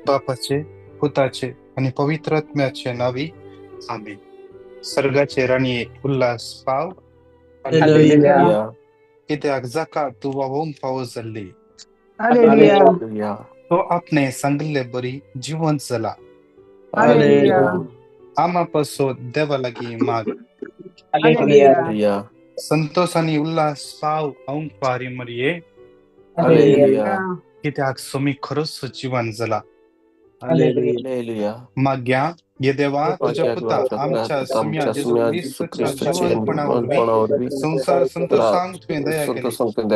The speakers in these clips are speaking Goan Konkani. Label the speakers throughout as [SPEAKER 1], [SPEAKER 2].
[SPEAKER 1] बापाचे, पुताचे आनी पवित्र आत्म्याचे नावी, आमेन. सर्गाचे राणये उल्हास पाव.
[SPEAKER 2] हालेलुया.
[SPEAKER 1] कित्याक जाका तूं व्हांवोवंक फावो जाल्ली
[SPEAKER 2] हालेलुया.
[SPEAKER 1] तो आपणे सांगिल्ले बरी जिवंत जाला.
[SPEAKER 2] हालेलुया.
[SPEAKER 1] आमा पासत देवा लागीं माग.
[SPEAKER 2] हालेलुया.
[SPEAKER 1] संतोष आनी उल्हास पाव अंपारी मरिये.
[SPEAKER 2] हालेलुया.
[SPEAKER 1] कित्याक सोमी खरोच जिवन जाला.
[SPEAKER 2] हालेलुया.
[SPEAKER 1] माग्या ये देवा तुझ्या पुता आमच्या सुम्या जेजू क्रिस्ताच्या जिवंतपणा वरवीं संवसार संतोषांक तुवें दया केली,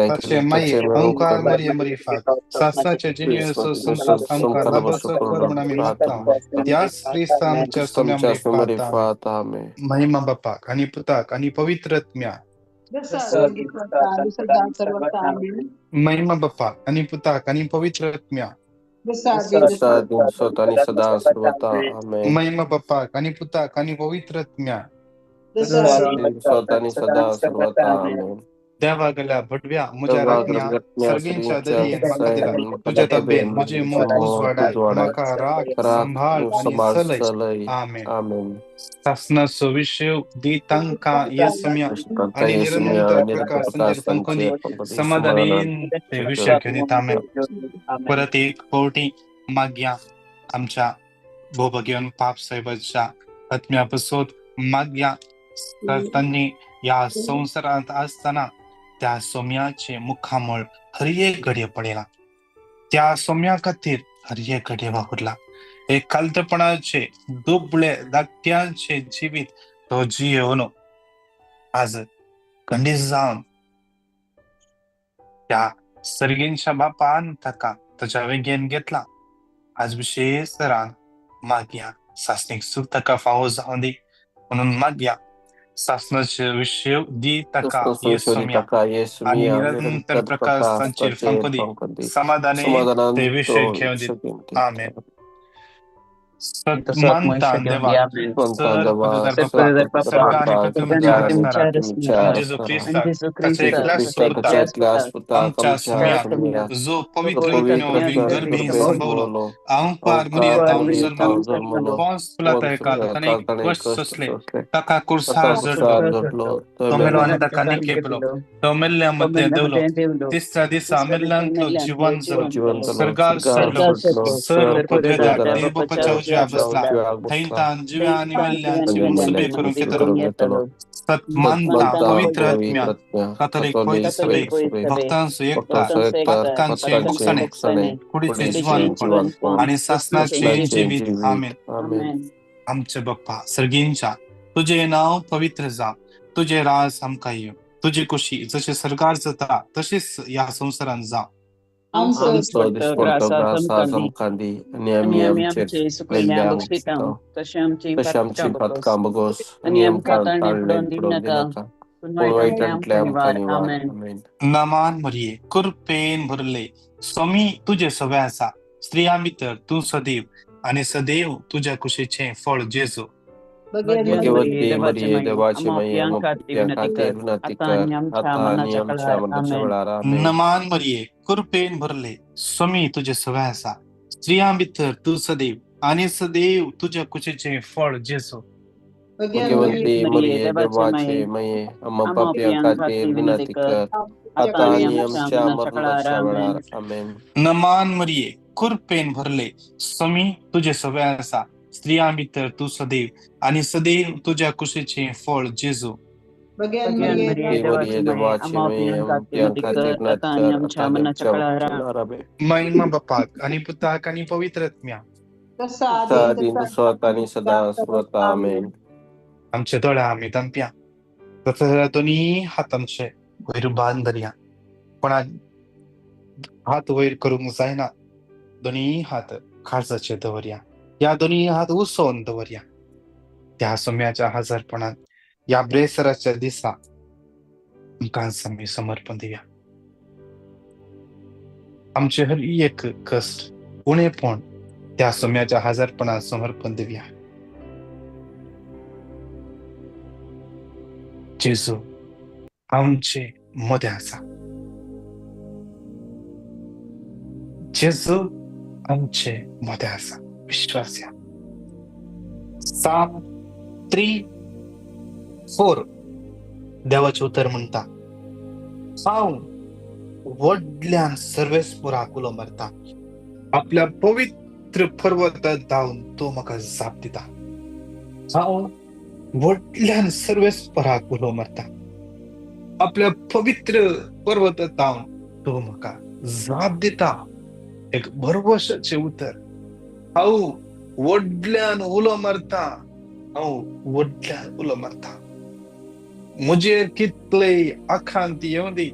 [SPEAKER 1] ताचे माये अंकार मरिये मरिफात सासनाचे जिणेचो संतोष आमकां लाभसो कर म्हूण आमी मागता त्याच क्रिस्ता आमच्या सुम्या मरिफात. महिमा बापाक आनी पुताक आनी पवित्र आत्म्या. महिमा बापाक आनी पुताक आनी पवित्र आत्म्या. महिमा बापाक आनी पुताक आनी पवित्र आत्म्या. देवा गेल्या भटव्या म्हज्या राज्ञा सर्गींच्या दरयेन म्हाका दिला तुज्या तब्बेन म्हजी मत उजवाडाय म्हाका राग सांबाळ आनी चलय. आमेन. सासनाचो विशय दी तांकां हे सम्या आनी निरंतर प्रकाश संचेर पंखोनी समाधानीन ते विशय घेवन येता. आमेन. परत एक फावटी मागया आमच्या भोवभाग्यवान पाप साहेबाच्या आत्म्या पसोत मागया तांणी ह्या संवसारांत आसतना त्या सोम्याचे मुखामळ हर एक घडये पळयला, त्या सोम्या खातीर हर एक घडये वावुरला. एक कालतेपणाचे दुबळे धाकट्यांचे जिवीत तो जियेवन आज खंडीत जावन त्या सर्गींच्या बापान ताका ताच्या वेगेन घेतला. आज विशेष तरान मागया सासणीक सूख ताका फावो जावं दी म्हणून मागया सासनाचे विशय दी ताका हे सोम्या आनी निरंतर प्रकाश तांचेर फांको दी समाधाने ते विशय घेवन दी. आमेन. सत्मानता देवा सर सर्ग आनी पृथ्वीच्या रचणारा जेजू क्रिस्ताक ताच्या एकल्याच पुताक आमच्या सुम्या जो पवित्र आत्म्या गर्भी संभवलो अंपार मरिये तावन जल्मलो पोंस पिलाता ताणें कश्ट सोंसले ताका कुर्सार जडलो तो मेलो आनी ताका निकेपलो तो मेल्ल्या मदें देवलो तिसऱ्या दिसा मेल्ल्यांतलो जिवन जालो सर्गार चडलो सर पदवेदार देव बापाच्या उजव्या बसला थंय तान जिव्या आनी मेल्ल्यांची मुसबे करूंक येतलो. सत्मानता पवित्र आत्म्या कातोलीक पवित्र सभेक भक्तांचो एकठार पातकांचे भोगसणे कुडीचे जिवनपण आनी सासनाचे जिवीत. आमेन. आमचे बाप्पा सर्गींच्या तुजें नांव पवित्र जावं, तुजें राज आमकां येवं, तुजी कुशी जशें सर्गार जाता तशीच ह्या संवसारांत जावं.
[SPEAKER 2] आमचो दिसपडटो ग्रास आज आमकां दी आनी आमी आमचे चुकयल्ल्या बक्षितांव तशें आमची पातकां बगोस आनी आमकां ताळणे पडोवन दिनाका पूण वायटांतले आमकां निवार. आमेन.
[SPEAKER 1] नमान मरिये कृपेन भरले स्वामी तुजे सवे आसा, स्त्रियां भितर तूं सदैव आनी सदैव तुज्या कुशीचें फळ जेजू.
[SPEAKER 2] भगवती मरिये देवाची माये आम्हा खातीर विनंती कर आता आनी आमच्या मरणाच्या वेळार. आमेन.
[SPEAKER 1] नमान मरिये कृपेन भरले स्वामी तुजे सवे आसा, स्त्रियां भितर तूं सदैव आनी सदैव तुज्या कुशीचें फळ जेजू.
[SPEAKER 2] भगवती मरिये देवाचे माये आम्हा पापयां खातीर विनंती कर आता आनी आमच्या मरणाच्या वेळार. आमेन.
[SPEAKER 1] नमान मरिये कृपेन भरले स्वामी तुजे सवे आसा, स्त्रियां भितर तूं सदैव आनी सदैव तुज्या कुशीचें फळ जेजू. महिमा बापाक आनी पुताक आनी पवित्र आत्म्या. आमचे दोळे आमी दमप्या तसो जाल्यार दोनी हात आमचे वयर बांद धरया, पण हात वयर करूंक जायना, दोनी हात काळजाचेर दवरया, ह्या दोनी हात उसोवन दवरया. त्या सोम्याच्या हजारपणान ह्या ब्रेसराच्या दिसा आमकां आमी समर्पण दिवया. आमचे हर एक कश्ट उणेपण त्या सोम्याच्या हजारपणान समर्पण दिवया. जेजू आमचे मदें आसा, जेजू आमचे मदें आसा. विश्वास या. साम 3:4 देवाचें उतर म्हणटा, हांव व्हडल्यान सर्वेस्पराक उलो मारता, आपल्या पवित्र पर्वतार धांवन तो म्हाका जाप दिता. हांव व्हडल्यान सर्वेस्पराक उलो मारता, आपल्या पवित्र पर्वतार धांवन तो म्हाका जाप दिता. एक भरवशाचें उतर. हांव व्हडल्यान उलो मारता, हांव व्हडल्यान उलो मारता, म्हजेर कितले आकांत येवं दी.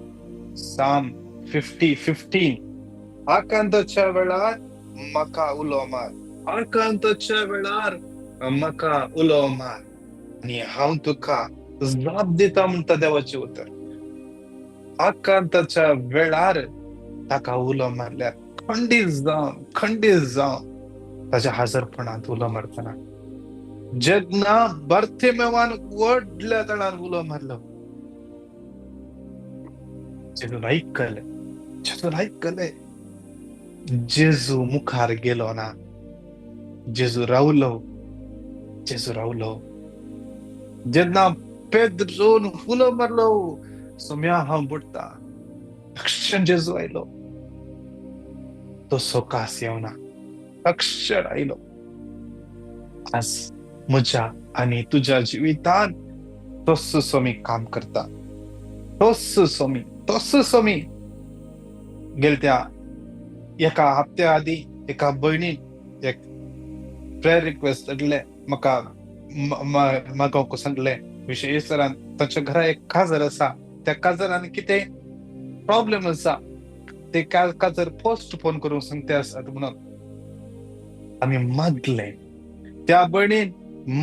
[SPEAKER 1] साम 50:15 आकांताच्या वेळार म्हाका उलो मार, आकांताच्या वेळार म्हाका उलो मार आनी हांव तुका जाप दिता म्हणटा देवाचें उतर. आकांताच्या वेळार ताका उलो मारल्यार खंडीत जावन, खंडीत जावन ताच्या हाजरपणांत उलो मारतना, जेन्ना बार्थिमेवान व्हडल्या तणान उलो मारलो, जेजून आयकलें, जेजून आयकलें. जेजू मुखार गेलो ना, जेजू रावलो, जेजू रावलो. जेन्ना पेद्रून उलो मारलो, सोम्या हांव बुडटा, तक्षण जेजू आयलो. तो सोकास येवना, तक्षण आयलो. आज म्हज्या आनी तुज्या जिवितान तोच सोमी काम करता, तोच सोमी, तोच सोमी. गेल्या एका हप्त्या आदीं एका भयणीन एक प्रेयर रिक्वेस्ट धाडलें म्हाका, मागोवंक सांगलें. विशेश तांच्या घरा एक काजर आसा, त्या काजरान कितें प्रॉब्लेम आसा, ते काजर पोस्ट फोन करूंक सांगते आसात म्हणून आमी मागलें. त्या भयणीन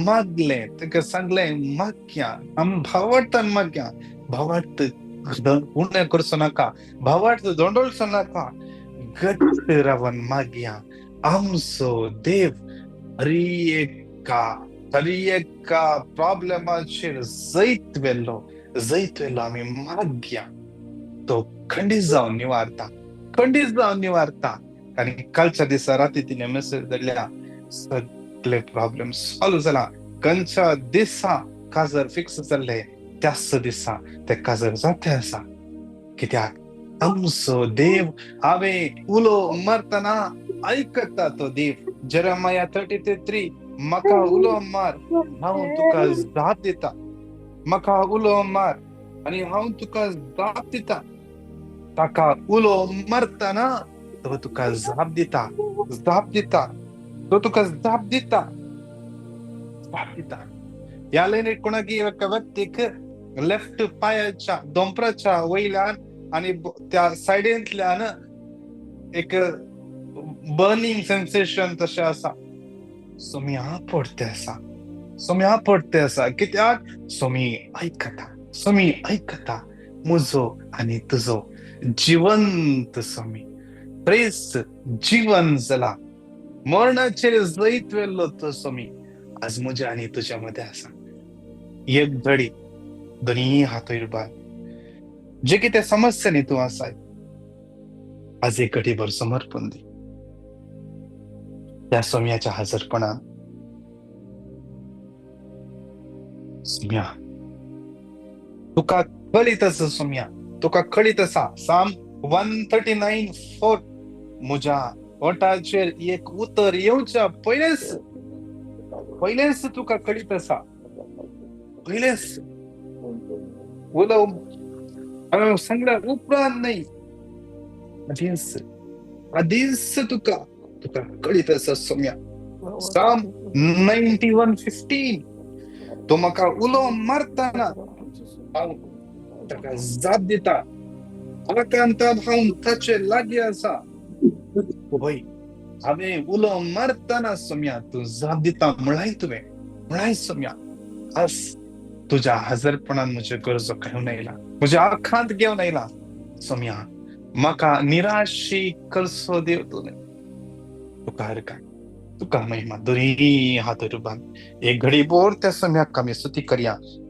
[SPEAKER 1] मागलें, ताका सांगलें मागया, आमी भावार्थान मागया, भावार्थ उणें करचो नाका, भावार्थ दोंडोळचो नाका, घट्ट रावन मागया. आमचो देव हर एका प्रॉब्लेमाचेर जैत व्हेल्लो, जैत व्हेल्लो. आमी मागया, तो खंडीत जावन निवारता, खंडीत जावन निवारता. आनी कालच्या दिसा राती तिणें मेसेज धाडल्या, सगळे प्रॉब्लेम सॉल्व जाला. खंयच्या दिसा काजर फिक्स जाल्ले त्याच दिसा ते काजर जाते आसा. कित्याक आमचो देव हांवें उलो मारतना आयकता तो देव. जेरेमाया 33:3 म्हाका उलो मार, हांव तुका जाप दिता. म्हाका उलो मार आनी हांव तुका जाप दिता. ताका उलो मारतना तो तुका जाप दिता, जाप दिता, तो तुका जाप दिता, जाप दिता. ह्या लायनीर कोणाकी एका व्यक्तीक लेफ्ट पांयाच्या दोंपराच्या वयल्यान आनी त्या सायडींतल्यान एक बर्निंग सेन्सेशन तशें आसा. सोमी आपडते आसा, सोमी आपडते आसा. कित्याक सोमी आयकता, सोमी आयकता म्हजो आनी तुजो जिवंत सोमी. प्रेस जिवन जाला, मरणाचेर जैत व्हेल्लो तो सोमी आज म्हज्या आनी तुज्या मदें आसा. एक घडी दोनी हातूर बांद, जे कितें समस्या न्ही तूं आसाय, आज एक घडीभर समर्पण दी त्या सोम्याच्या हाजरपणान. सोम्या तुका कळीत आसा, सोम्या तुका कळीत आसा. साम 139:4 म्हज्या ओठाचेर एक उतर येवच्या पयलेच, पयलेच तुका कळीत आसा. पयलेच उलोव हांवें सांगल्या उपरांत न्हय, आदींच, आदींच तुका तुका कळीत आसा सोम्या. साम 91:15 तो म्हाका उलो मारतना हांव ताका जाप दिता. आकांतान हांव ताचे लागीं आसा. पळय हांवें उलो मारतना सोम्या तूं जाप दिता म्हळाय तुवें, म्हळाय सोम्या. आज तुज्या हाजरपणान म्हज्यो गरजो घेवन आयला, म्हज्या आखांत घेवन आयला सोम्या. म्हाका निराशी करचो देव तूं न्हय. तुका हरका, तुका महिमा. दोनी हात बांद एक घडी बोर त्या सोम्याक आमी स्तुती करया.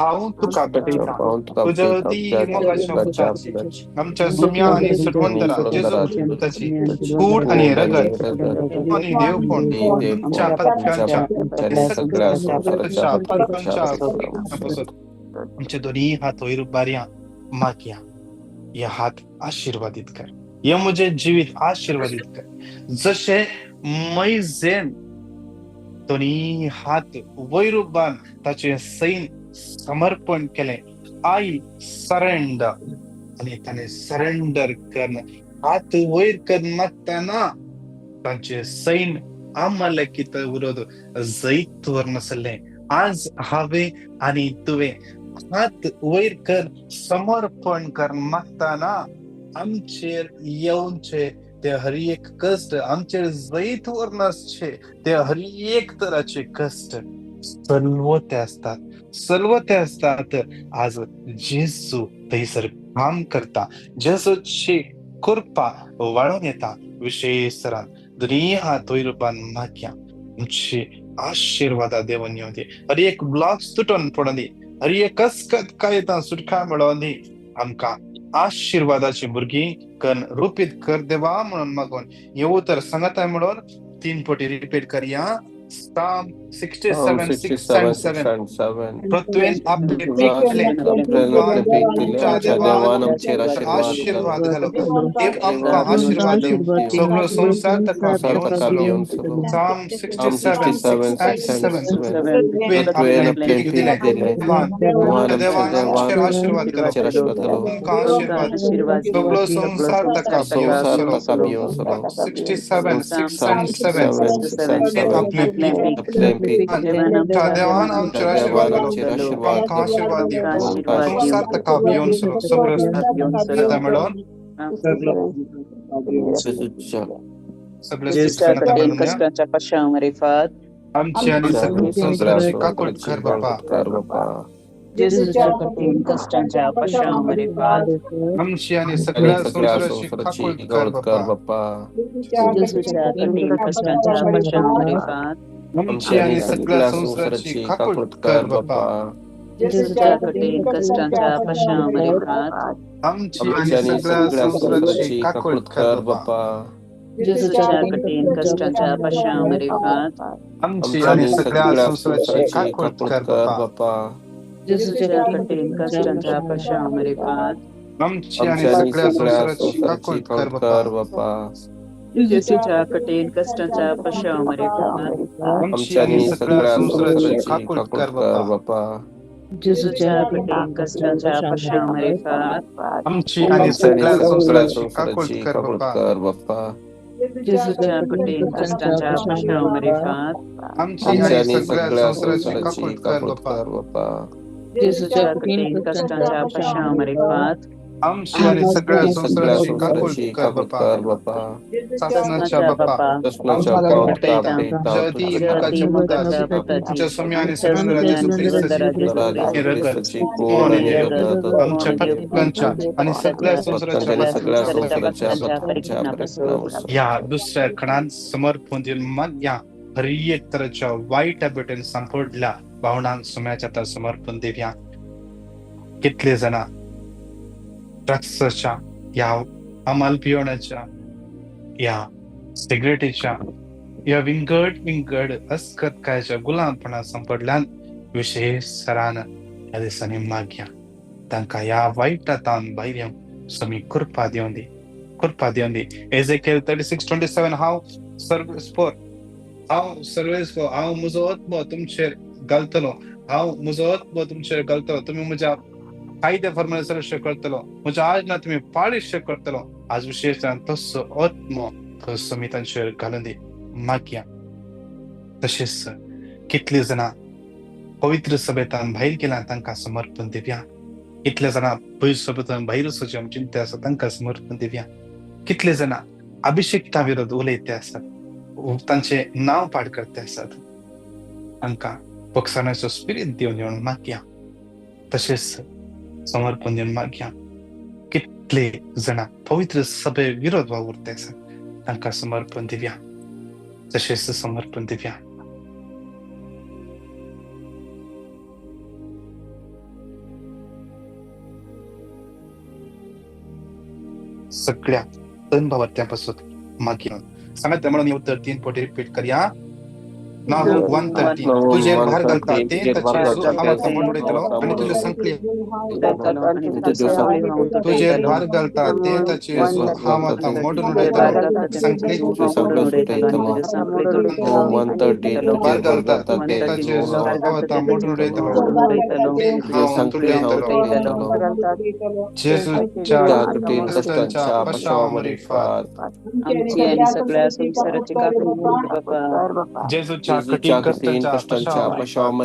[SPEAKER 1] हांव तुका भेटयतां. तुज्या अती मोगाच्या पुताची, आमच्या सुम्या आनी सुटवंतरा जेजू क्रिस्ताची कूड आनी रगत आनी देवपण आमच्या पथ्यांच्या सगळ्या संवसाराच्या पातकांच्या आमचे दोन्ही हात वयर बारया मागया. हे हात आशिर्वादीत कर, हे म्हजें जिवीत आशिर्वादीत कर. जशें मैजेन दोन्ही हात वयर उबारून ताचें सैन समर्पण केलें, I surrender. आनी ताणें सरेंडर करून हात वयर करून मागतना तांचें सैन आमालेकीत विरोध जैत व्हरनासलें. आज हांवें आनी तुवें हात वयर कर समर्पण कर मागतना आमचेर येवचे ते हर एक कश्ट, आमचेर जैत व्हरनासचे ते हर एक तराचे कश्ट सलवते आसतात, सलवते आसतात. आज जेजू थंयसर काम करता, जेजूची कृपा वाळून येता. विशेष तरान दोन्ही हात वयर रुपान मागया आमची आशिर्वादा देवन येवं दी. हर एक ब्लॉक्स तुटून पडूं दी, हर एक कसकत कायतां सुटका मेळों दी. आमकां आशिर्वादाची भुरगीं कन रुपीत कर देवा म्हणून मागून हे उतर सांगताय म्हणून 3 पटी रिपीट करया. Psalm 67, 6 and 7. पृथ्वेन आपले पीक दिलें, आमच्या देवान आशीर्वाद घालो. देव आमकां आशीर्वाद दिवं, सगळो संवसार ताका घेवन चलो. Psalm 67, 6 and 7. पृथ्वेन आपलें पीक दिलें, आमच्या देवान आमचेर आशीर्वाद घालो, आमकां आशीर्वाद, सगळो संवसार ताका घेवन चलो. 67, 6 and 7. आपलें देवान आमचेर आशीर्वाद घालो, आमकां आशीर्वाद दिवं, संवसार ताका भियोवन चलो. सगळो मेळोवन सगळे आमची आनी सगळ्या संवसाराची काकूट कर बापा. आमची आनी सगळ्या संवसाराची काकूट कर बापा. आमची आनी सगळ्या संवसाराची काकूट कर बापा. आमची आनी सगळ्या संवसाराची काकूट कर बापा. आमची आनी सगळ्या संवसाराची काकूट कर बापा. आमची आनी सगळ्या संवसाराची काकूट कर बापा. आमची आनी सगळ्या संवसाराची काकूट कर बापा. आमची आनी सगळ्या संवसाराची काकूट कर बापा. आमची आनी सगळ्या संवसाराची काकूट कर बापा. आमची आनी सगळ्या संवसाराची काकूट कर बापा. सासनाच्या बापा, जती मोगाच्या पुताची, आमच्या स्वामी आणि सगळ्या जेजू क्रिस्ताची रगत आमच्या पातकांच्या आणि सगळ्या संवसाराच्या या दुसऱ्या खणान समर्पण दिवन मागया. हर एक तराच्या वाईट हॅबिटीन सांपडल्या भावनांक सुम्याच्या आता समर्पण दिवया. कितले जाणां ड्रग्साच्या, ह्या अमल पिवण्याच्या, ह्या सिगरेटीच्या, ह्या विंगड विंगड अस्कतकायच्या गुलामपणा सांपडल्यान विशेष सरान ह्या दिसांनी मागया. तांकां ह्या वायट तान भायर येवंक स्वामी कृपा दिवं दी, कृपा दिवं दी. एजेकेल 36:27. हांव सर्वेस फोर, हांव सर्वेस फोर, हांव म्हजो आत्मो तुमचेर घालतलो, हांव म्हजो आत्मो तुमचेर घालतलो, तुमी म्हज्या कायद्या फर्माने सर्व करतलो, म्हज्या आज्ञा तुमी पाळीश करतलो. आज विशेष तसो आत्मो स्वामी तांचेर घालून दी मागया. तशेंच कितले जाणां पवित्र सभेतान भायर गेला तांकां समर्पण दिवया. कितले जाणां पवित्र सभेतान भायर वचपाची चिंता आसा तांकां समर्पण दिवया. कितले जाणां अभिषेक्ता विरोध उलयते आसात, तांचे नांव पाड करते आसात, तांकां पक्षाण्याचो स्पिरीत दिवन येवन मागया. तशेंच समर्पण दिवन मागया. कितले जाणां पवित्र सभे विरोध वावुरते आसात तांकां समर्पण दिवया. तशेंच समर्पण दिवया. सगळ्या अनभावांतल्या पासून मागीर सांगात म्हणून उतर 3 पटी रिपीट करया. नाहूम 1:13 तुजेर भार घालता ते ताचे हांव आतां मोडून उडयतलो आनी तुज्यो संकळी तुजेर भार घालता ते ताचे हांव आतां मोडून उडयतलो संकळी भार घालता ते ताचे हांव आतां मोडून उडयतलो हांव तुडयतलो. जेजूच्या कश्टांच्या पाशांव
[SPEAKER 2] आमची आणि सगळ्या संसाराची काकूट बापा.
[SPEAKER 1] जेजूच्या कठीण कश्टांच्या पाशांव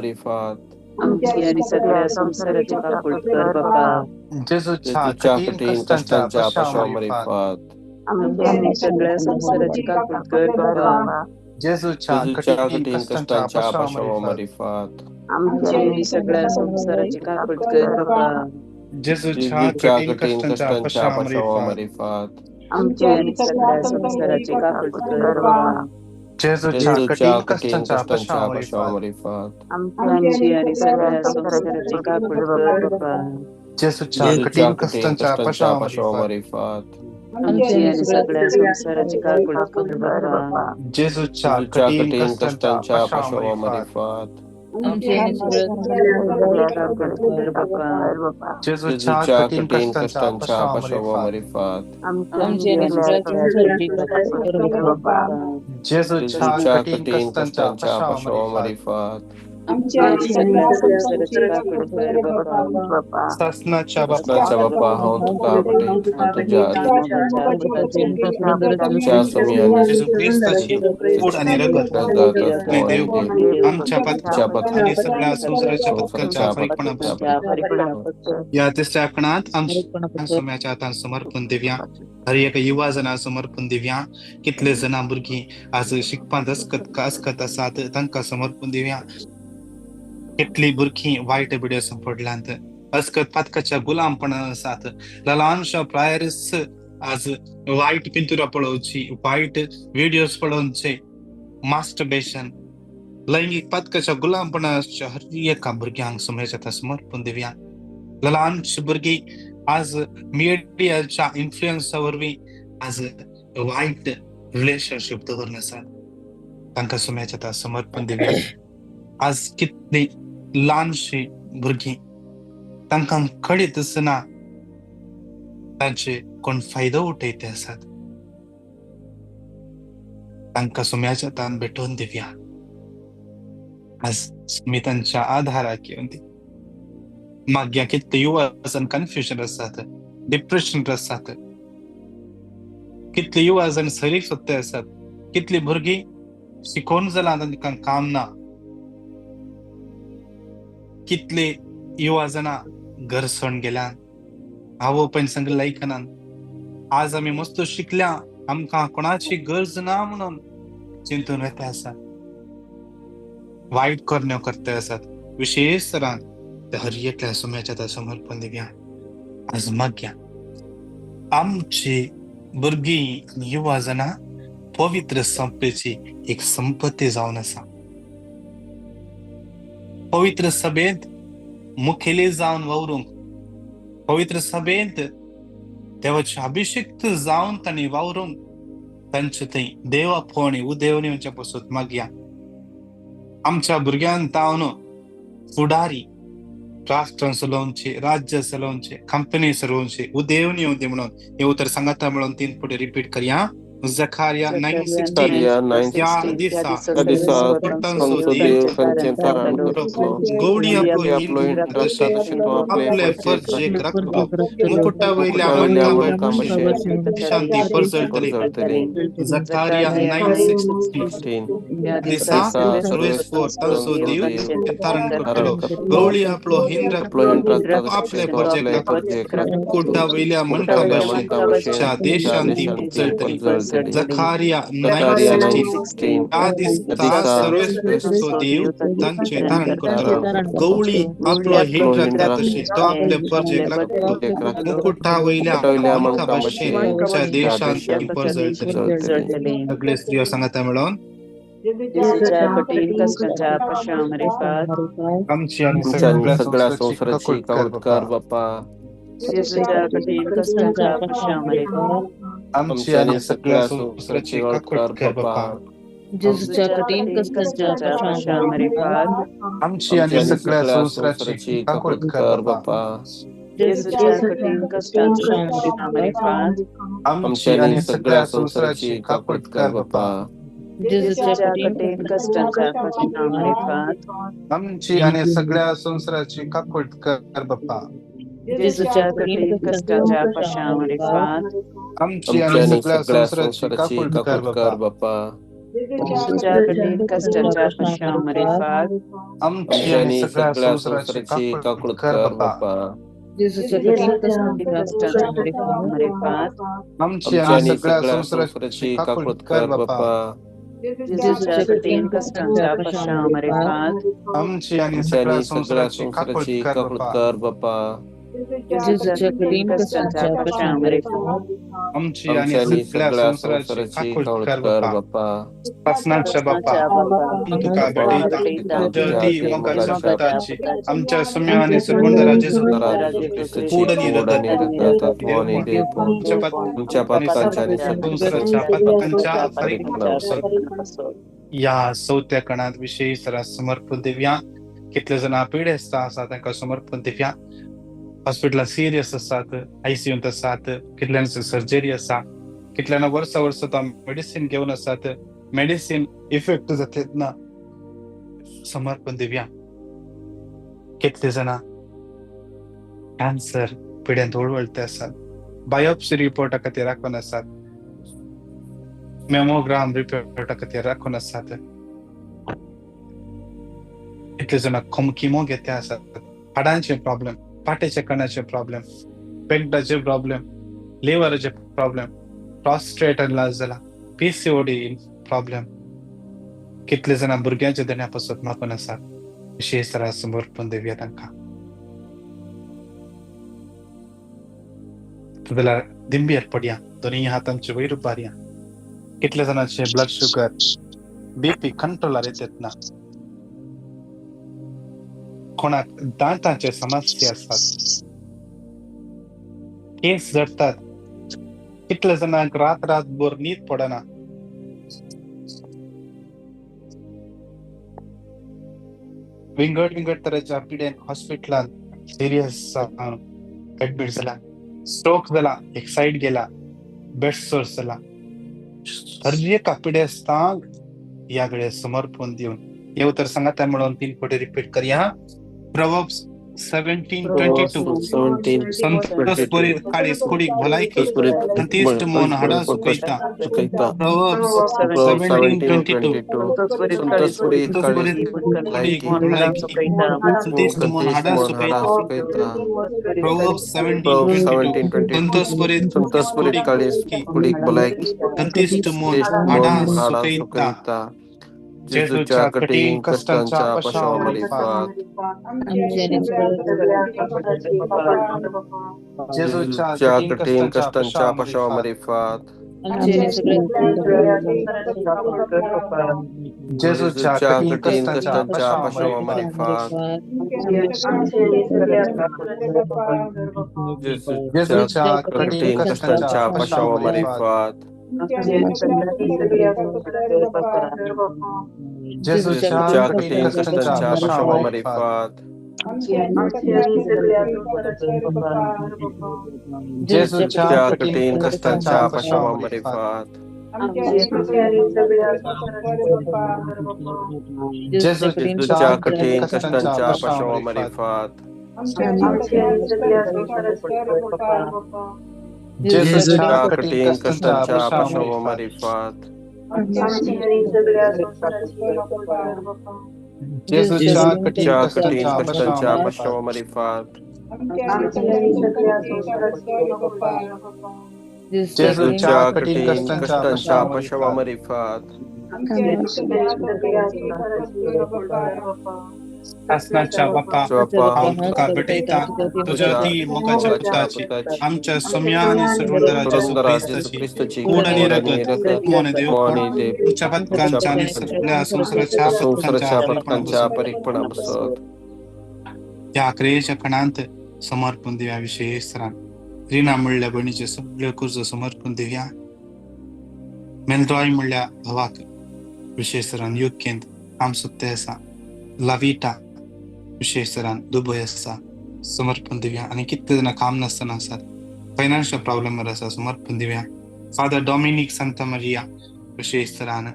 [SPEAKER 2] आमची आणि सगळ्या संसाराची काकूट कर बापा.
[SPEAKER 1] जेजूच्या कठीण कश्टांच्या पाशांव
[SPEAKER 2] आमची आणि सगळ्या संसाराची काकूट कर बापा.
[SPEAKER 1] जेजूच्या कठीण कश्टांच्या पाशांव
[SPEAKER 2] आमची आणि सगळ्या संसाराची काकूट कर बापा.
[SPEAKER 1] जेजूच्या कठीण कश्टांच्या पाशांव
[SPEAKER 2] आमची आणि सगळ्या संसाराची काकूट कर बापा.
[SPEAKER 1] जेजूच्या कठीण कश्टांच्या पाशांव
[SPEAKER 2] आमची आणि सगळ्या संसाराची काकूट कर बापा.
[SPEAKER 1] जेजूच्या कठीण कश्टांच्या पाशांव
[SPEAKER 2] आमची आणि सगळ्या संसाराची काकूट कर बापा.
[SPEAKER 1] जेजूच्या कठीण कश्टांच्या पाशांव
[SPEAKER 2] आमची आणि सगळ्या काकूट कर बापा.
[SPEAKER 1] जेजूच्या कठीण कश्टांच्या पाशांव
[SPEAKER 2] आमची आणि सगळ्या संसाराची काकूट कर बापा.
[SPEAKER 1] जेजूच्या कठीण कश्टांच्या पाशांव
[SPEAKER 2] आमची आणि सगळ्या संसाराची काकूट कर बापा.
[SPEAKER 1] सासनाच्या बापा हांव तुका तुज्या जेजू क्रिस्ताची कूड आनी रगत देव आमच्या पातकां आनी सगळ्या संवसाराच्या पातकांच्या फारीकपणापासून ह्या तिसऱ्या खणांत आमच्या सुम्याच्या हातान समर्पण दिवया. हर एका युवा जणां समर्पण दिवया. कितले जणां भुरगीं आज शिकपांत असकत असकत आसात तांकां समर्पण दिवया. कितली भुरगीं वायट बिड्यो पडल्यांत असकत पातकाच्या गुलामपणान आसात. ल्हानशा प्रायरस आज वायट पिंतुरां पळोवची, वायट व्हिडियोज पळोवचे, मास्टरबेशन, लैंगीक पातकाच्या गुलामपणान आसच्या हर एका भुरग्यांक सुम्याच्या समर्पण दिवया. ल्हानशी भुरगीं आज मिडियाच्या इन्फ्लुएन्सा वरवीं आज वायट रिलेशनशीप दवरून आसात तांकां सुम्याच्या समर्पण दिवया. आज कितली ल्हानशी भुरगीं तांकां कळीत आसना तांचे कोण फायदो उठयते आसात तांकां सुम्याच्या हातान भेटोवन दिवया. आज सुमी तांच्या आधाराक येवन दी. मागीर कितले युवा जण कन्फ्युजन आसात, डिप्रेशन आसात, कितले युवा जण सरीक सोदते आसात, कितली भुरगीं शिकोवन जालां तांकां काम ना, कितले युवा जाणां घर सोडून गेल्यान, आवय बापायन संग लायकनान. आज आमी मस्त शिकल्या आमकां कोणाची गरज ना म्हणून चिंतून वेता आसात, वायट करण्यो करते आसात. विशेष तरान ते हर एकल्या सुम्याच्या समर्पण दिवया. आज मागया आमची भुरगीं आनी युवा जाणां पवित्र संपेची एक संपत्ती जावन आसा. पवित्र सभेंत मुखेली जावन वावरूंक, पवित्र सभेंत देवाचे अभिषिक्त जावन तांणी वावरूंक तांचे थंय देव आपोवणी उदेवणी म्हणच्या पासून मागया. आमच्या भुरग्यान तावन फुडारी राष्ट्रां चलोवचे, राज्य चलोवचे, कंपनी चलोवचे उदेवणी येवंदी म्हणून हे उतर सांगाता म्हणून 3 पटी रिपीट करया. Zechariah 9:16 त्या दिसा गौडी आपले फर्जेक राखलो मुकुटा वयल्या मणका शांती परजळटली. Zechariah 9:16 दिसा सर्वेस्पोर तांचो देव तारण करतलो गवळी आपलो हिंद राखलो आपले फर्जेक राखलो मुकुटा वयल्या मणका भशेन देशांती परजळटली. Zechariah 9:16 त्या दिसा सर्वेस्पोर देव तांचे तारण करतलो गवळी आपलो हिंद राखता तशें तो आपले फर्जेक राखलो मुकुटा वयल्या मणका भशेन देशांती परजळटली. सगळे स्त्रियो सांगाता मेळोन आमची आणि सगळ्या संसाराची काकूट कर बापा.
[SPEAKER 2] जेजूच्या कठीण कश्टांच्या पश्चामारिफात
[SPEAKER 1] आमची आणि सगळ्या संवसाराची काकूट कर बापा.
[SPEAKER 3] जेजूच्या कठीण कश्टांच्या पश्चामारिफात
[SPEAKER 1] आमची आणि सगळ्या संवसाराची काकूट कर बापा.
[SPEAKER 2] जेजूच्या कठीण कश्टांच्या पश्चामारिफात
[SPEAKER 1] आमची आणि सगळ्या संवसाराची काकूट कर बापा.
[SPEAKER 2] जेजूच्या कठीण कश्टांच्या पश्चामारिफात
[SPEAKER 1] आमची आणि सगळ्या संवसाराची काकूट कर बापा.
[SPEAKER 2] जेजूच्या कठीण कश्टांच्या पश्चामारिफात
[SPEAKER 1] आमची आणि सगळ्या संवसाराची काकूट कर बापा.
[SPEAKER 2] जेजूच्या कठीण कश्टांच्या पश्चामारिफात
[SPEAKER 1] आमची आणि सगळ्या संवसाराची काकूट कर बापा.
[SPEAKER 3] जेजूच्या कठीण कश्टांच्या
[SPEAKER 2] पश्चामारिफात
[SPEAKER 1] आमची आणि सगळ्या संवसाराची काकूट कर बापा.
[SPEAKER 2] जेजूच्या कठीण कश्टांच्या पश्चामारिफात
[SPEAKER 1] आमची आणि सगळ्या संवसाराची काकूट कर बापा.
[SPEAKER 3] जेजूच्या कठीण कश्टांच्या पश्चामारिफात
[SPEAKER 1] आमची आणि सगळ्या संवसाराची काकूट कर बापा. पासनाच्या बापा, तुका भेटयता तुज्या अती मोगाच्या पुताची आमच्या सम्या आणि सुरगुंडरा जेजू कूड आणि रगत
[SPEAKER 4] तुमच्या पातकांच्या आणि
[SPEAKER 1] संवसाराच्या पातकांच्या फारीकपणापासून या चवथ्या कणांत विशेष जरा समर्पण दिव्या. कितले जाणां पिडेस्त आसा तांकां समर्पण दिव्या. हॉस्पिटलान सिरियस आसात, आयसीयूंत आसात, कितल्यांची सर्जरी आसा, कितल्यांना वर्सां वर्सां तो मेडिसीन घेवन आसात, मेडिसीन इफेक्ट जाता ना, समर्पण दिव्या. कितले जाणां कॅन्सर पिड्यांत वळवळते आसात, बायोप्सी रिपोर्टा खातीर राखून आसात, मेमोग्राम रिपोर्टा खातीर राखून आसात, कितले जाणां किमो घेते आसात, हाडांचे प्रॉब्लेम, पाट्याच्या कणाचे प्रॉब्लेम, पेंटाचे प्रॉब्लेम, लिव्हराचे प्रॉब्लेम, प्रॉस्ट्रेट लाज जाला, पीसीओडी प्रॉब्लेम, कितले जाणां भुरग्यांच्या देण्या पासत मागून आसात. विशेष तरा समर्पण दिवया तांकां. जाल्यार दिंबीर पडया, दोनूय हात आमचे वयर उबारया. कितले जाणांचे ब्लड शुगर, बीपी कंट्रोलार येत ना, कोणाक दांतांचे समस्या आसात, केस जडटात, कितले जाणांक रात रातभर न्हीद पडना, विंगड विंगड तरेच्या पिडेन हॉस्पिटलांत सिरियस एडमीट जाला, स्ट्रोक जाला, एक सायड गेला, बेड सोर्स जाला. हर एका पिडेस्तांक ह्या वेळेस समर्पण दिवन हे उतर सांगाता म्हणून 3 फावटी रिपीट करया. Proverbs 17:22. संतोष बरी काळीज कुडीक भलायकी, संतिश्ट मन हाडां सुकयता. Proverbs 17:22. संतोष बरी कुडीक भलायकी, संतिश्ट मन हाडां सुकयता. Proverbs 17:22. संतोष बरी
[SPEAKER 4] काळीज कुडीक भलायकी,
[SPEAKER 1] संतिश्ट मन हाडां सुकयता.
[SPEAKER 4] जेजूच्या कठीण कश्टांच्या पश्चामारिफात
[SPEAKER 1] जेजूच्या
[SPEAKER 4] कठीण कश्टांच्या पश्चामारिफात
[SPEAKER 1] जेजूच्या
[SPEAKER 4] कठीण कश्टांच्या पश्चामारिफात
[SPEAKER 1] जेजूच्या
[SPEAKER 4] कठीण कश्टांच्या पश्चामारिफात
[SPEAKER 1] जेजूच्या
[SPEAKER 4] कठीण कश्टांच्या पश्चामारिफात
[SPEAKER 1] जेजूच्या
[SPEAKER 4] कठीण कश्टांच्या पश्चामारिफात
[SPEAKER 1] जेजूच्या
[SPEAKER 4] कठीण कश्टांच्या पश्चामारिफात
[SPEAKER 1] जेजूच्या
[SPEAKER 4] कठीण कश्टांच्या पश्चामारिफात
[SPEAKER 1] जेजूच्या
[SPEAKER 4] कठीण कश्टांच्या पश्चामारिफात
[SPEAKER 1] जेजूच्या
[SPEAKER 4] कठीण कश्टांच्या पश्चामारिफात
[SPEAKER 1] आसनाच्या बापा, हांव तुका भेटयता तुज्या अती मोगाच्या पुताची आमच्या सोम्या आनी सुरवंदरा जेजू क्रिस्ताची कूड आनी रगत, आत्मो आनी देवपण तुमच्या पातकांच्या आनी सगळ्या संवसाराच्या
[SPEAKER 4] पातकांच्या परिपणा बसत.
[SPEAKER 1] ह्या क्रियेच्या खणांत समर्पण दिव्या. विशेष तरान रिना म्हणल्या भयणीचे सगळे गरजो समर्पण दिव्या. मेलरॉय म्हणल्या भावाक विशेष तरान युकेंत काम सोदते आसा. लाविटा विशेष तरान दुबय आसा, समर्पण दिव्या. आनी कितले जाणां काम नासतना आसात, फायनान्शियल प्रॉब्लेमार आसा, समर्पण Divya. Father Dominic Santa Maria विशेष तरान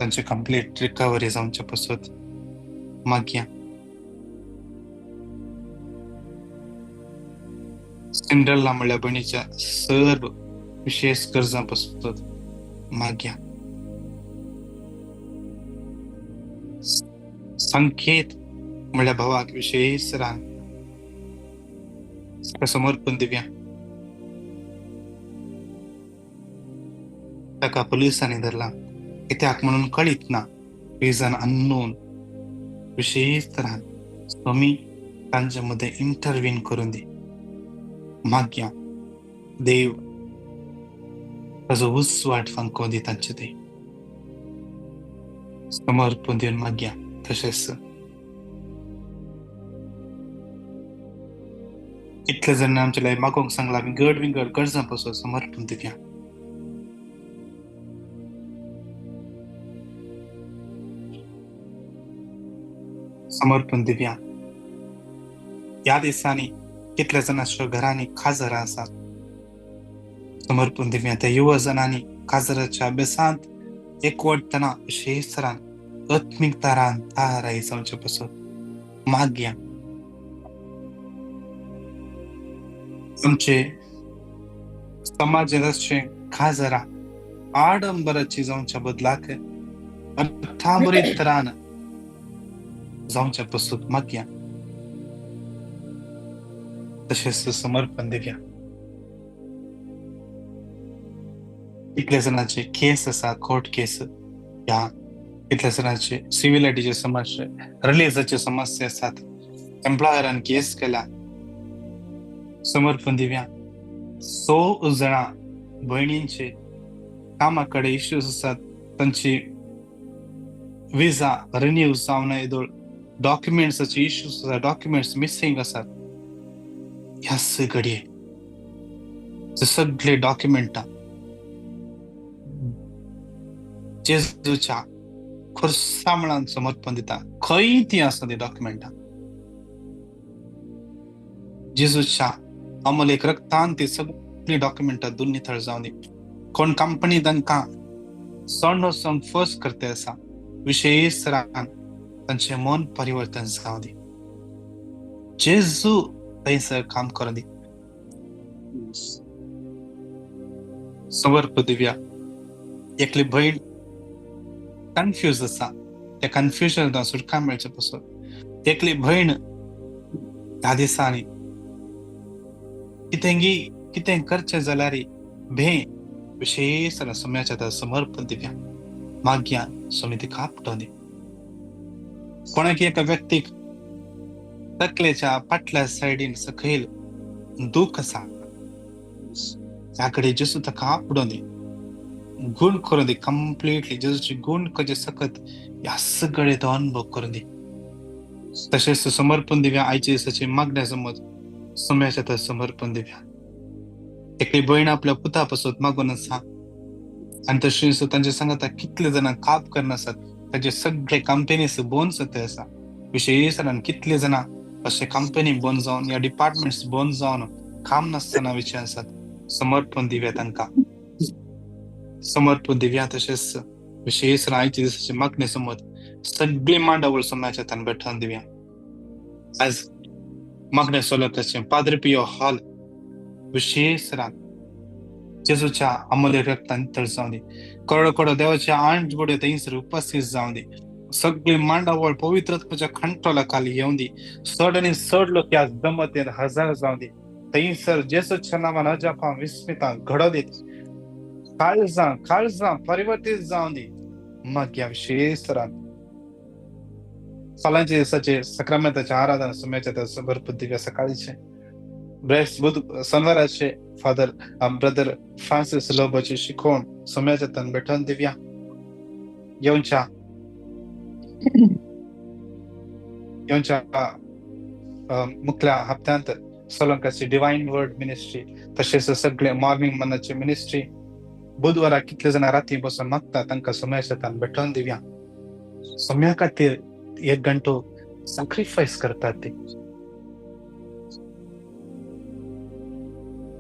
[SPEAKER 1] तांचे कंप्लीट रिकवरी जावचे पासत मागया. सिंड्रेला म्हणल्या भयणीच्या सर्व विशेष गरजां पासत मागया. संकेत म्हणल्या भावाक विशेष तरान समर्पण दिव्या. ताका पुलिसांनी धरला, कित्याक म्हणून कळीत ना, रिजन अननोन. विशेष तरान स्वामी तांचे मदें इंटरवीन करून दी. मागया देव ताजो उजवाड फांको दी तांचे ते समर्पण दिवन मागया. तशेंच कितले जाण आमच्या लाय मागोंक सांगला, विंगड विंगड गरजां पासून समर्पण दिवया. समर्पण दिवया. ह्या दिसांनी कितल्या जाणांच्या घरांनी काजरां आसात, समर्पण दिवया. त्या युवा जणांनी काजराच्या अभ्यासांत एकवटतना विशेष तरान आत्मीक तारान ताराय जावचे पासत मागया. आमचे समाजांत अशें काजरां आडंबराची जावच्या बदलाक अर्थाबरीत तरान जावच्या पासत मागया. तशेंच समर्पण दिवया. कितल्या जाणांचे केस आसा, कोर्ट केस, ह्या कितल्या जाणांचे सिव्हिलिटीचे समस्या, रिलीजाचे समस्या आसात, एम्प्लॉयरान केस केल्या, समर्पण दिवया. 100 जाणां भयणींचे कामा कडेन इश्यूज आसात, तांची विजा रिन्यू जावना येदोळ, डॉक्युमेंट्साचे इश्यूज आसात, डॉक्युमेंट्स मिसिंग आसात. ह्याच घडये सगळे डॉक्युमेंटां जेजूच्या खुर्सामळान समर्पण दिता. खंय ती आसा ती डॉक्युमेंटां, जेजूच्या अमोलेक रक्तान ती सगळीं डॉक्युमेंटां दोन निथळ जावन दी. कोण कंपनी तांकां सण वचोन फर्स्ट करते आसा, विशेष तरान तांचें मन परिवर्तन जावं दी. जेजू थंयसर काम करूं दी. समर्प दिव्या. एकली भयण कन्फ्यूज आसा, त्या कन्फ्युजन सुटका मेळचे पासून. एकली भयण ह्या दिसांनी कितेंगी कितें करचें जाल्यार भे विशेष सम्याच्या समर्पण दिव्या. मागया स्वामी तिका आपटो दी. कोणाकी एका व्यक्तीक तकलेच्या फाटल्या सायडीन सकयल दूख आसा, त्या कडेन जेजू ताका आपडोन दी, गुण करून दी कंप्लिटली. जेजूची गुण करचे सकत ह्या सगळे तो अनुभव करून दी. तशेंच समर्पण दिव्या. आयचे दिसाचे मागण्या समज सम्याच्या समर्पण दिव्या. एकली भयण आपल्या पुता पासत मागून आसा आनी तशेंच तांचे सांगता कितले जाणां काप करनासात, तांचे सगळे कंपनीस बंद जाते आसा. विशेष कितले जाणां अशे कंपनी बंद जावन या डिपार्टमेंट्स बंद जावन काम नासतना विशय आसात, समर्पण दिव्या तांकां. समर्पण दिव्या. तशेंच विशेष आयच्या दिसाचे मागणे समज सगळी मांडावळ समाजाच्या तान बेठोवन दिव्या. आज मागणे सोलकाचे पाद्रे पियो हॉल विशेष रान जेजूच्या अमूल्य रक्तान नितळ जावं दी. करोडो करोडो देवाच्या आंठ बोडे थंयसर उपस्थित जावं दी. सगळी मांडावळ पवित्रत्वाच्या कंट्रोला खाली येवं दी. चड आनी चड लोक ह्या जमतेन हजार जावं दी. थंयसर जेजूच्या नांवान अजापां विस्मितां घडो दीत. काळजां काळजां परिवर्तीत जावं दी. मागया विशेष तरान फाल्यांच्या दिसाचे सक्रामेंताचे आराधना सुम्याच्या भरपूर दिव्या. सकाळीचे ब्रेस बुध शनिवाराचे फादर ब्रदर फ्रांसिस लोबोचे शिकवण सुम्याच्या तन बेठोवन दिव्या. येवच्या येवच्या मुखल्या हप्त्यांत सोलंकाची डिवायन वर्ड मिनिस्ट्री, तशेंच सगळे मॉर्निंग मनाची मिनिस्ट्री. बुधवारा कितले जाणां राती बसून मागता तांकां सोम्या शेतान भेटोवन दिवया. सोम्या खातीर एक घंटो सॅक्रिफायस करतात ते,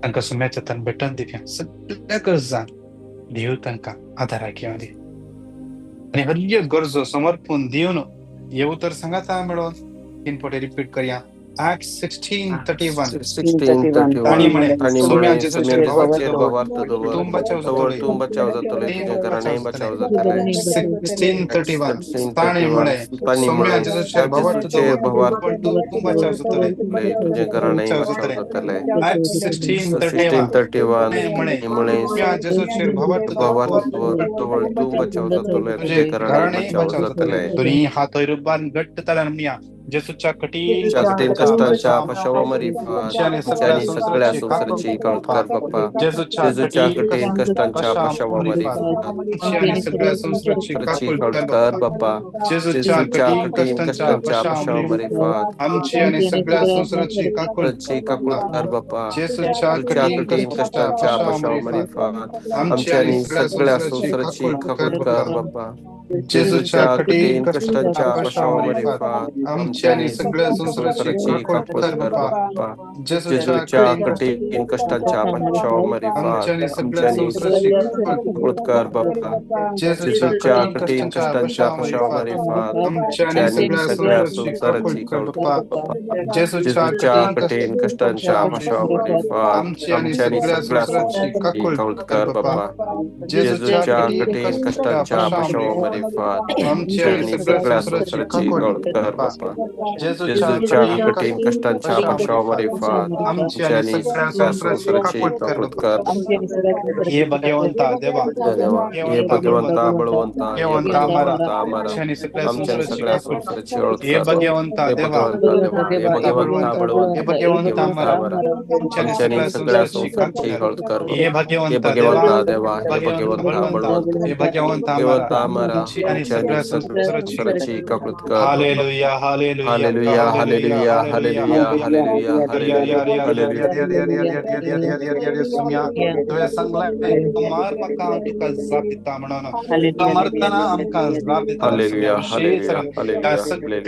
[SPEAKER 1] तांकां सोम्याच्या शेतान भेटोवन दिवया. सगळ्या गरजां देव तांकां आदाराक येवं दी आनी हर एक गरजो समर्पण दिवन हे उतर सांगाता मेळोन तीन फावटी रिपीट करया. Acts 16:31.
[SPEAKER 4] 16:31.
[SPEAKER 1] ताणी म्हळें,
[SPEAKER 4] ताणी
[SPEAKER 1] सोम्या
[SPEAKER 4] म्हळें,
[SPEAKER 1] जेजूचेर
[SPEAKER 4] सोम्या
[SPEAKER 1] भावार्थ
[SPEAKER 4] जेजूचेर
[SPEAKER 1] दवर,
[SPEAKER 4] भावार्थ दवर,
[SPEAKER 1] तूं बचाव
[SPEAKER 4] तवळ
[SPEAKER 1] जातलोय.
[SPEAKER 4] तूं बचाव जातलोय, तुजें घराणें बचाव जातलें.
[SPEAKER 1] 16:31. ताणी
[SPEAKER 4] 16:31.
[SPEAKER 1] म्हळें,
[SPEAKER 4] ताणी
[SPEAKER 1] सोम्या
[SPEAKER 4] म्हळें,
[SPEAKER 1] जेजूचेर भावार्थ
[SPEAKER 4] जेजूचेर
[SPEAKER 1] दवर,
[SPEAKER 4] भावार्थ
[SPEAKER 1] तवळ तूं बचाव जातलोय,
[SPEAKER 4] तुजें घराणें
[SPEAKER 1] बचाव
[SPEAKER 4] बचाव
[SPEAKER 1] जातलें.
[SPEAKER 4] जातलें.
[SPEAKER 1] Acts 16:31.
[SPEAKER 4] 16:31.
[SPEAKER 1] ताणी म्हळें,
[SPEAKER 4] ताणी म्हळें,
[SPEAKER 1] सोम्या जेजूचेर भावार्थ
[SPEAKER 4] भावार्थ
[SPEAKER 1] दवर,
[SPEAKER 4] दवर, तवळ तूं बचाव जातलोय,
[SPEAKER 1] तुजें
[SPEAKER 4] तुजें घराणें
[SPEAKER 1] घराणें
[SPEAKER 4] बचाव
[SPEAKER 1] बचाव जातलें.
[SPEAKER 4] जातलें.
[SPEAKER 1] दोनी हात वयर उबारून घट्ट ताळ्यान म्हणया, जेजूच्या कठीण
[SPEAKER 4] कठीण
[SPEAKER 1] कश्टांच्या
[SPEAKER 4] कश्टांच्या पशावा मरिफात,
[SPEAKER 1] आमच्या आनी सगळ्या
[SPEAKER 4] आमच्या आनी सगळ्या
[SPEAKER 1] संवसाराची
[SPEAKER 4] संवसाराची
[SPEAKER 1] काकूट
[SPEAKER 4] काकूट कर बाप्पा.
[SPEAKER 1] जेजूच्या
[SPEAKER 4] जेजूच्या
[SPEAKER 1] कठीण
[SPEAKER 4] कठीण कश्टांच्या
[SPEAKER 1] पशावा
[SPEAKER 4] पशावा
[SPEAKER 1] मरिफात,
[SPEAKER 4] मरिफात,
[SPEAKER 1] आमची आनी सगळ्या संवसाराची
[SPEAKER 4] संवसाराची
[SPEAKER 1] काकूट
[SPEAKER 4] काकूट
[SPEAKER 1] कर
[SPEAKER 4] कर
[SPEAKER 1] बाप्पा.
[SPEAKER 4] बाप्पा.
[SPEAKER 1] जेजूच्या
[SPEAKER 4] जेजूच्या
[SPEAKER 1] कठीण
[SPEAKER 4] कठीण
[SPEAKER 1] कश्टांच्या
[SPEAKER 4] कश्टांच्या
[SPEAKER 1] पशावा
[SPEAKER 4] पशावा
[SPEAKER 1] मरिफात,
[SPEAKER 4] मरिफात,
[SPEAKER 1] आमची आनी सगळ्या संवसाराची काकूट
[SPEAKER 4] संवसाराची काकूट कर बाप्पा.
[SPEAKER 1] जेजूच्या
[SPEAKER 4] जेजूच्या
[SPEAKER 1] कठीण
[SPEAKER 4] कठीण
[SPEAKER 1] कश्टांच्या
[SPEAKER 4] कश्टांच्या
[SPEAKER 1] पशावा
[SPEAKER 4] पशावा
[SPEAKER 1] मरिफात,
[SPEAKER 4] मरिफात,
[SPEAKER 1] आमची
[SPEAKER 4] आमची
[SPEAKER 1] आनी
[SPEAKER 4] आनी
[SPEAKER 1] सगळ्या
[SPEAKER 4] सगळ्या
[SPEAKER 1] संवसाराची
[SPEAKER 4] संवसाराची
[SPEAKER 1] काकूट कर
[SPEAKER 4] काकूट कर
[SPEAKER 1] बाप्पा.
[SPEAKER 4] बाप्पा.
[SPEAKER 1] जेजूच्या
[SPEAKER 4] जेजूच्या
[SPEAKER 1] कठीण
[SPEAKER 4] कठीण
[SPEAKER 1] कश्टांच्या
[SPEAKER 4] कश्टांच्या
[SPEAKER 1] पशावा
[SPEAKER 4] पशावा
[SPEAKER 1] मरिफात,
[SPEAKER 4] मरिफात,
[SPEAKER 1] आमची
[SPEAKER 4] आमची
[SPEAKER 1] आनी
[SPEAKER 4] आनी
[SPEAKER 1] सगळ्या संवसाराची
[SPEAKER 4] संवसाराची
[SPEAKER 1] काकूट
[SPEAKER 4] काकूट
[SPEAKER 1] कर
[SPEAKER 4] कर
[SPEAKER 1] बाप्पा.
[SPEAKER 4] बाप्पा.
[SPEAKER 1] जेजूच्या
[SPEAKER 4] जेजूच्या
[SPEAKER 1] कठीण
[SPEAKER 4] कठीण कश्टांच्या पशावा मरिफात,
[SPEAKER 1] आमची आनी
[SPEAKER 4] आमची
[SPEAKER 1] सगळ्या
[SPEAKER 4] आनी
[SPEAKER 1] संवसाराची काकूट
[SPEAKER 4] काकूट कर बाप्पा.
[SPEAKER 1] जेजूच्या
[SPEAKER 4] जेजूच्या
[SPEAKER 1] कठीण
[SPEAKER 4] कठीण
[SPEAKER 1] कश्टांच्या
[SPEAKER 4] कश्टांच्या
[SPEAKER 1] पशावा
[SPEAKER 4] पशावा
[SPEAKER 1] मरिफात,
[SPEAKER 4] मरिफात,
[SPEAKER 1] आमची
[SPEAKER 4] आमची
[SPEAKER 1] आनी
[SPEAKER 4] आनी
[SPEAKER 1] सगळ्या
[SPEAKER 4] सगळ्या
[SPEAKER 1] संवसाराची काकूट
[SPEAKER 4] संवसाराची
[SPEAKER 1] कर
[SPEAKER 4] काकूट
[SPEAKER 1] बाप्पा.
[SPEAKER 4] कर बाप्पा.
[SPEAKER 1] जेजूच्या
[SPEAKER 4] जेजूच्या
[SPEAKER 1] कठीण
[SPEAKER 4] कठीण कश्टांच्या पशावा मरिफात,
[SPEAKER 1] आमची आनी
[SPEAKER 4] आमची आनी
[SPEAKER 1] सगळ्या
[SPEAKER 4] सगळ्या
[SPEAKER 1] संवसाराची
[SPEAKER 4] संवसाराची
[SPEAKER 1] काकूट
[SPEAKER 4] काकूट
[SPEAKER 1] कर
[SPEAKER 4] कर
[SPEAKER 1] बाप्पा.
[SPEAKER 4] बाप्पा.
[SPEAKER 1] जेजूच्या
[SPEAKER 4] जेजूच्या
[SPEAKER 1] कठीण
[SPEAKER 4] कठीण
[SPEAKER 1] कश्टांच्या
[SPEAKER 4] कश्टांच्या
[SPEAKER 1] पशावा
[SPEAKER 4] पशावा
[SPEAKER 1] मरिफात,
[SPEAKER 4] मरिफात,
[SPEAKER 1] आमची
[SPEAKER 4] आमची
[SPEAKER 1] आनी
[SPEAKER 4] आनी
[SPEAKER 1] सगळ्या
[SPEAKER 4] सगळ्या
[SPEAKER 1] संवसाराची
[SPEAKER 4] संवसाराची
[SPEAKER 1] काकूट
[SPEAKER 4] काकूट
[SPEAKER 1] कर
[SPEAKER 4] कर
[SPEAKER 1] बाप्पा.
[SPEAKER 4] बाप्पा.
[SPEAKER 1] जेजूच्या
[SPEAKER 4] जेजूच्या
[SPEAKER 1] कठीण
[SPEAKER 4] कठीण कश्टांच्या
[SPEAKER 1] पशावा
[SPEAKER 4] पशावा
[SPEAKER 1] मरिफात,
[SPEAKER 4] मरिफात,
[SPEAKER 1] आमची
[SPEAKER 4] आमची
[SPEAKER 1] आनी
[SPEAKER 4] आनी
[SPEAKER 1] सगळ्या
[SPEAKER 4] सगळ्या
[SPEAKER 1] संवसाराची
[SPEAKER 4] संवसाराची
[SPEAKER 1] काकूट कर
[SPEAKER 4] काकूट
[SPEAKER 1] बाप्पा.
[SPEAKER 4] कर बाप्पा.
[SPEAKER 1] हे भगवंता देवा,
[SPEAKER 4] देवा, हे
[SPEAKER 1] भगवंता
[SPEAKER 4] भगवंता
[SPEAKER 1] बळवंता,
[SPEAKER 4] बळवंता, हे
[SPEAKER 1] भगवंता अमरा,
[SPEAKER 4] भगवंता अमरा,
[SPEAKER 1] आमची आनी सगळ्या
[SPEAKER 4] आमच्या आनी
[SPEAKER 1] संवसाराची
[SPEAKER 4] सगळ्या
[SPEAKER 1] काकूट.
[SPEAKER 4] संवसाराची ओळख
[SPEAKER 1] हे
[SPEAKER 4] कर बाप्पा.
[SPEAKER 1] भगवंता
[SPEAKER 4] हे
[SPEAKER 1] देवा,
[SPEAKER 4] भगवंता देवा, हे
[SPEAKER 1] भगवंता
[SPEAKER 4] भगवंता
[SPEAKER 1] बळवंता,
[SPEAKER 4] बळवंता,
[SPEAKER 1] हे भगवंता
[SPEAKER 4] भगवंता
[SPEAKER 1] अमरा,
[SPEAKER 4] अमरा,
[SPEAKER 1] आमची आनी
[SPEAKER 4] आमच्या आनी
[SPEAKER 1] सगळ्या
[SPEAKER 4] सगळ्या
[SPEAKER 1] संवसाराची
[SPEAKER 4] संवसाराची
[SPEAKER 1] काकूट
[SPEAKER 4] काकूट
[SPEAKER 1] कर.
[SPEAKER 4] कर
[SPEAKER 1] हे
[SPEAKER 4] बाप्पा. हे
[SPEAKER 1] भगवंता देवा,
[SPEAKER 4] भगवंता देवा, हे
[SPEAKER 1] भगवंता
[SPEAKER 4] भगवंता
[SPEAKER 1] बळवंता,
[SPEAKER 4] बळवंता,
[SPEAKER 1] हे भगवंता अमरा,
[SPEAKER 4] भगवंता अमरा,
[SPEAKER 1] आमची आनी
[SPEAKER 4] आमच्या आनी
[SPEAKER 1] सगळ्या
[SPEAKER 4] सगळ्या
[SPEAKER 1] संवसाराची
[SPEAKER 4] संवसाराची काकूट कर बाप्पा.
[SPEAKER 1] Hallelujah, hallelujah,
[SPEAKER 4] hallelujah,
[SPEAKER 1] hallelujah,
[SPEAKER 4] hallelujah,
[SPEAKER 1] hallelujah,
[SPEAKER 4] hallelujah,
[SPEAKER 1] hallelujah.
[SPEAKER 4] Hallelujah, hallelujah.
[SPEAKER 1] सुम्या तुवें सांगलें, तूं मार म्हाका, हांव तुका जाप दिता म्हणून. तुका मारतना आमकां जाप दिता.
[SPEAKER 4] हालेलुया,
[SPEAKER 1] विशेष
[SPEAKER 4] हालेलुया,
[SPEAKER 1] ह्या
[SPEAKER 4] हालेलुया,
[SPEAKER 1] सगळ्या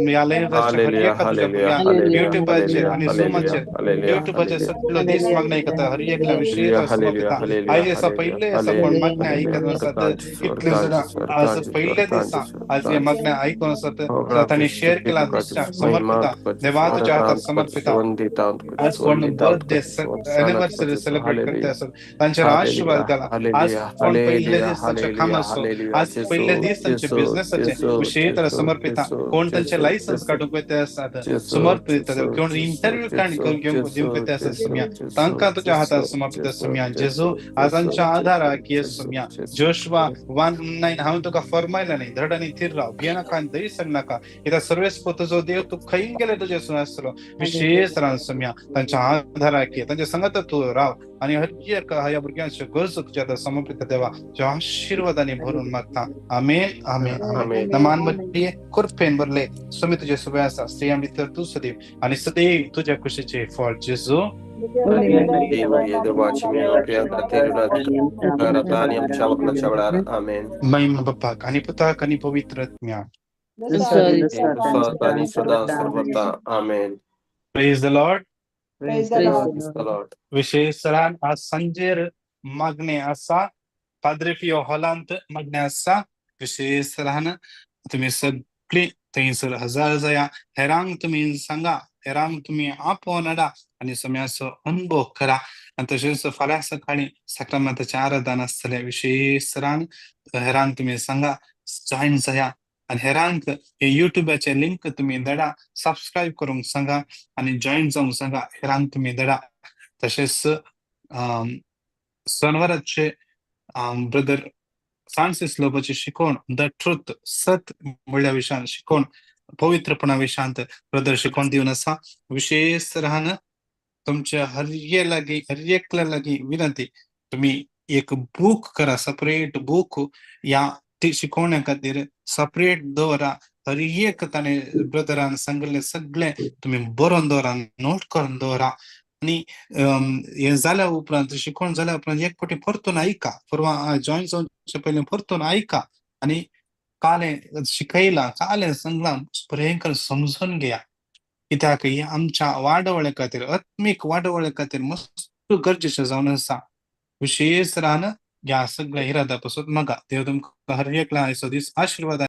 [SPEAKER 1] ह्या लायव्हाच्या हर
[SPEAKER 4] हालेलुया,
[SPEAKER 1] एका तुज्या
[SPEAKER 4] हालेलुया,
[SPEAKER 1] भुरग्यांक
[SPEAKER 4] हालेलुया,
[SPEAKER 1] युट्यूबाचेर
[SPEAKER 4] हालेलुया,
[SPEAKER 1] आनी
[SPEAKER 4] हालेलुया,
[SPEAKER 1] झुमाचेर
[SPEAKER 4] हालेलुया,
[SPEAKER 1] युट्यूबाचेर
[SPEAKER 4] हालेलुया.
[SPEAKER 1] सगळो दीस मागणें आयकता हर एकल्या विशेष
[SPEAKER 4] हालेलुया,
[SPEAKER 1] समर्पिता.
[SPEAKER 4] हालेलुया,
[SPEAKER 1] आयज दिसा
[SPEAKER 4] हालेलुया,
[SPEAKER 1] पयले दिसा कोण
[SPEAKER 4] हालेलुया,
[SPEAKER 1] मागणें आयकत
[SPEAKER 4] हालेलुया.
[SPEAKER 1] आसात
[SPEAKER 4] स्वर्गांत
[SPEAKER 1] कितले
[SPEAKER 4] स्वर्गांत
[SPEAKER 1] जाणां आज
[SPEAKER 4] स्वर्गांत
[SPEAKER 1] पयल्या
[SPEAKER 4] स्वर्गांत
[SPEAKER 1] दिसा आज हे
[SPEAKER 4] स्वर्गांत
[SPEAKER 1] मागणें आयकून आसात
[SPEAKER 4] होगळा
[SPEAKER 1] तांणी शेअर केला दुसऱ्यांक
[SPEAKER 4] महिमा
[SPEAKER 1] समर्पिता
[SPEAKER 4] तुका
[SPEAKER 1] देवा तुज्या हातात
[SPEAKER 4] तुका
[SPEAKER 1] समर्पिता.
[SPEAKER 4] वंदिता तुका
[SPEAKER 1] आज कोण
[SPEAKER 4] वंदिता
[SPEAKER 1] बर्थडे
[SPEAKER 4] तुका
[SPEAKER 1] एनिव्हर्सरी सेलिब्रेट करते
[SPEAKER 4] हालेलुया,
[SPEAKER 1] आसत तांचेर आशीर्वाद
[SPEAKER 4] हालेलुया,
[SPEAKER 1] घाला. आज
[SPEAKER 4] हालेलुया,
[SPEAKER 1] कोण पयले
[SPEAKER 4] हालेलुया,
[SPEAKER 1] दीस तांचें काम
[SPEAKER 4] हालेलुया,
[SPEAKER 1] आसो,
[SPEAKER 4] हालेलुया.
[SPEAKER 1] आज
[SPEAKER 4] जेसू,
[SPEAKER 1] पयले दीस तांचे
[SPEAKER 4] जेसू,
[SPEAKER 1] बिझनेसाचे
[SPEAKER 4] जेसू,
[SPEAKER 1] विशेष
[SPEAKER 4] जेसू,
[SPEAKER 1] समर्पिता.
[SPEAKER 4] जेसू,
[SPEAKER 1] कोण तांचे
[SPEAKER 4] जेसू,
[SPEAKER 1] लायसन्स
[SPEAKER 4] जेसू,
[SPEAKER 1] काडूंक वयता आसात
[SPEAKER 4] जेसू,
[SPEAKER 1] समर्पिता.
[SPEAKER 4] जेसू,
[SPEAKER 1] कोण
[SPEAKER 4] जेसू,
[SPEAKER 1] इंटरव्यू
[SPEAKER 4] जेसू,
[SPEAKER 1] काडून घेवंक
[SPEAKER 4] जेसू,
[SPEAKER 1] दिवंक वयता आसात
[SPEAKER 4] जेसू,
[SPEAKER 1] सुम्या
[SPEAKER 4] जेसू,
[SPEAKER 1] तांकां तुज्या हातार
[SPEAKER 4] जेसू,
[SPEAKER 1] समर्पिता
[SPEAKER 4] जेसू,
[SPEAKER 1] सुम्या.
[SPEAKER 4] जेसू,
[SPEAKER 1] जेजू आज
[SPEAKER 4] जेसू,
[SPEAKER 1] आमच्या आधाराक ये
[SPEAKER 4] जेसू,
[SPEAKER 1] सुम्या.
[SPEAKER 4] जेसू.
[SPEAKER 1] जोशुआ 1:9 हांवें तुका फरमायला न्ही, धड आनी थीर राव, भियेनाका आनी धैर्य सांगनाका, कित्याक सर्वेस्पर तुजो देव तूं खंय गेले तुजे सून आसतलो. विशेष रान सुम्या तांच्या आधाराक ये, तांच्या संगत तूं राव आनी हर एक ह्या भुरग्यांच्यो गरजो तुज्या हातार समर्पिता देवा, तुज्या आशिर्वादांनी भरून मागता. आमेन, आमेन, आमेन.
[SPEAKER 4] आमेन.
[SPEAKER 1] नमान मरिये, कृपेन भरले, स्वामी तुजे सुबे आसा, स्त्रियां भितर तूं सदैव आनी सदैव तुज्या कुशीचें फळ जेजू.
[SPEAKER 4] देव देवाची प्रिया आणि आमच्या मरणाच्या वेळार. आमेन.
[SPEAKER 1] महिमा बापाक आनी पुताक आनी पवित्र आत्म्याक.
[SPEAKER 4] सदा आणि सदा सर्वता. आमेन.
[SPEAKER 1] Praise the Lord.
[SPEAKER 5] Praise the Lord.
[SPEAKER 4] Praise the Lord.
[SPEAKER 1] विशेष सरान आज सांजेर मागणें आसा, पाद्रे पियो हॉलांत मागणें आसा. विशेष सरान तुमी सगळीं थंयसर हजर जाया, हेरांक तुमी सांगा, हेरांक तुमी आपोवन हाडा आनी सम्याचो अनुभव करा. आनी तशेंच फाल्यां सकाळीं साक्रामेंताचें आराधन आसतलें. विशेष सरान हेरांक तुमी सांगा, जॉयन जाया आनी हेरांक हे युट्यूबाचे लिंक तुमी धाडा, सबस्क्रायब करूंक सांगा आनी जॉयन जावंक सांगा, हेरांक तुमी धाडा. तशेंच सनवाराचे ब्रदर फ्रांसीस लोबोची शिकवण the truth सत म्हणल्या विशयान शिकवण पवित्रपणा विशयांत ब्रदर शिकवण दिवन आसा. विशेष तरान तुमच्या हर लागीं हर एकल्या लागीं विनंती, तुमी एक बूक करा, सेपरेट बूक ह्या ती शिकवण्या खातीर सेपरेट दवरा हर एक ताणें ब्रदरान सांगले सगळें तुमी बरोवन दवरा, नोट करून दवरा. आनी हें जाल्या उपरांत, शिकवण जाल्या उपरांत एक फावटी परतून आयका, परवां जॉईन जावचे पयलीं परतून आयका आनी काल शिकयलां, काल सांगलां, बरें करून समजून घेया. कित्याक ही आमच्या वाडवळे खातीर, आत्मीक वाडवळे खातीर मस्त गरजेचें जावन आसा. विशेष रान ह्या सगळ्या इरादा पासून मागा देव तुमकां हर एकला आयचो दीस आशिर्वाद.